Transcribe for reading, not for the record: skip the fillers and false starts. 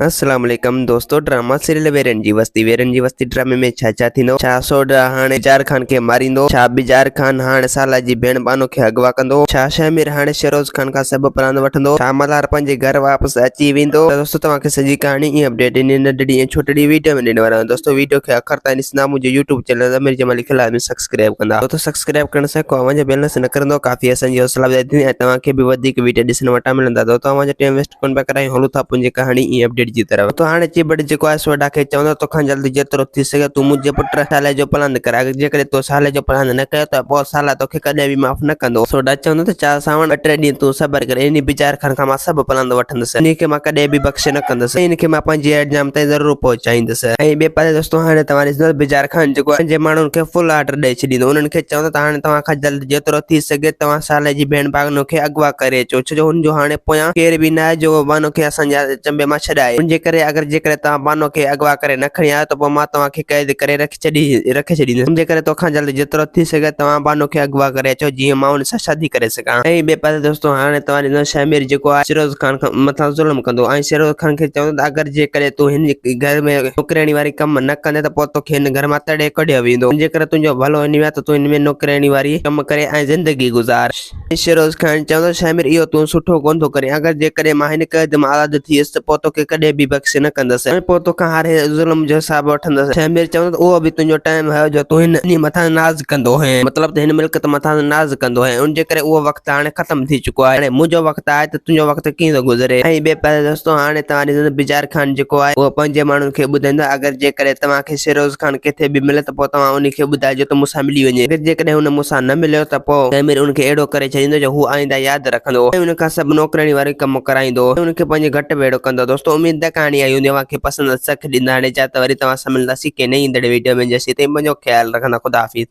السلام عليڪم دوستو ڊراما سيريل ويرن جي وستي ويرن جي وستي ڊرامي ۾ ڇا ڇا ٿيندو ڇا سوڍا هاڻي بجار خان کي ماريندو ڇا بجار خان هاڻ سالا جي ڀيڻ بانو کي اغوا ڪندو ڇا شهمير هاڻي شهروز خان کان سڀ پلاند وٺندو ڇا ملهار پنهنجي گهر واپس اچي ويندو ته دوستو توهان کي سڄي ڪهاڻي ۽ اپڊيٽ ان ننڍڙي ۽ ڇوٽڙي ويڊيو ۾ ڏيڻ وارو آهيان دوستو ويڊيو کي آخر تائين ڏسندا منهنجو يوٽيوب چينل امير جمالي کي لازمي سبسڪرائب ڪندا دوستو سبسڪرائب ڪرڻ سان ڪو اوهان جو بيلنس نه ڪرندو ڪافي اسان جي حوصلا افزائي ٿيندي ۽ توهان کي به وڌيڪ ويڊيو ڏسڻ وٽان ملندا دوستو اوهان جو ٽيم ويسٽ ڪونه پيا ڪرايون هلون ٿا پنهنجي ڪهاڻي ۽ اپڊيٽ جي طرف. تو هاڻي چيبٽ جيڪو آهي سوڍا کي چوندو توکان جلد جيترو ٿي سگهي تون منهنجي پٽ صالح جو پلاند ڪر اگر جيڪڏهن تو صالح جو پلاند نه ڪيو ته پوء صالح توکي ڪڏهن به معاف نه ڪندو. سوڍا چوندو ته چا سانوڻ ٻه ٽي ڏينهن تون صبر ڪر انهي بيچار خان کان مان سڀ پلاند وٺندس انهي کي مان ڪڏهن به بخش نه ڪندس ۽ ان کي مان پنهنجي انجام تائين ضرور پهچائيندس. ۽ ٻئي پاسي دوستو هاڻي توهان ڏسندو ته بيچار خان جيڪو آهي پنهنجي ماڻهن کي فل آرڊر ڏئي ڇڏيندو انهن کي چوندو ته هاڻي توهان کان جلد جيترو ٿي سگهي توهان صالح جي ڀيڻ باغنو کي اغوا ڪري اچو، ڇو جو هن جو هاڻي پويان ڪير به ناهي جو بانو کي اسان جي چنبي مان ڇڏائي. ان جي ڪري اگر جيڪڏهن توهان بانو کي اغوا ڪري نه کڻي آيو ته پوء مان توهان کي قيد ڪري رکي ڇڏيندس. ان جي ڪري توکان جلد جيترو ٿي سگهي توهان بانو کي اغوا ڪري اچو جيئن مان ان سان شادي ڪري سگهان. ۽ ٻئي پاسي دوستو هاڻي توهان ڏسندو شهمير جيڪو آهي شيروز خان مٿان ظلم ڪندو ۽ شيروز خان کي چوندو ته اگر جيڪڏهن تون هن گهر ۾ نوڪرياڻي واري ڪم نه ڪندين ته پوء توکي هن گهر مان تڙي ڪڍيو ويندو. ان جي ڪري تنهنجو ڀلو هن ۾ آهي ته تون هن ۾ نوڪرياڻي واري ڪم ڪري ۽ زندگي گذار. شيروز خان چوندو، شهمير اهو تون سٺو ڪونه ٿو ڪرين. اگر جيڪڏهن مان هن قيد مان آزاد ٿي ويس ته پوء توکي ڪڏهن به بخش نه ڪندس ۽ پوء توکان هر هر ظلم جو حساب وٺندس. شهمير چوندو ته اهو به تنهنجو ٽائيم هيو جو تون هن مٿان ناز ڪندو هئين. مطلب ته هن ملڪيت مٿان ناز ڪندو هئين. ان جي ڪري اهو وقت هاڻي ختم ٿي چڪو آهي. هاڻي منهنجو وقت آهي ته تنهنجو وقت ڪيئن ٿو گذري. ۽ ٻئي پاسي دوستو هاڻي توهان ڏسندو ته بجار خان جيڪو آهي اهو پنهنجي ماڻهن کي ٻڌائيندو آهي اگر جيڪڏهن توهان کي شيروز خان ڪٿي به ملي ته پوء توهان ان کي ٻڌائجو ته مون سان ملي وڃي اگر جيڪڏهن هن مون سان نه مليو ته پوء تيمير ان کي اهڙو ڪري ڇڏيندو جو هو آئنده ياد رکندو ۽ ان کان سڀ نوڪرياڻي وارو ڪم ڪرائيندو ۽ ان کي پنهنجي گهٽ ويڙهو ڪندو دوستو اميد ته ڪهاڻي آئي هوندي اوهان کي پسند سک ڏيندا هاڻي چاهه ته وري توهان سان ملنداسين ڪنهن نئين ايندڙ ويڊيو ۾ جيسين تائين پنهنجو خيال رکندا خدا حافظ.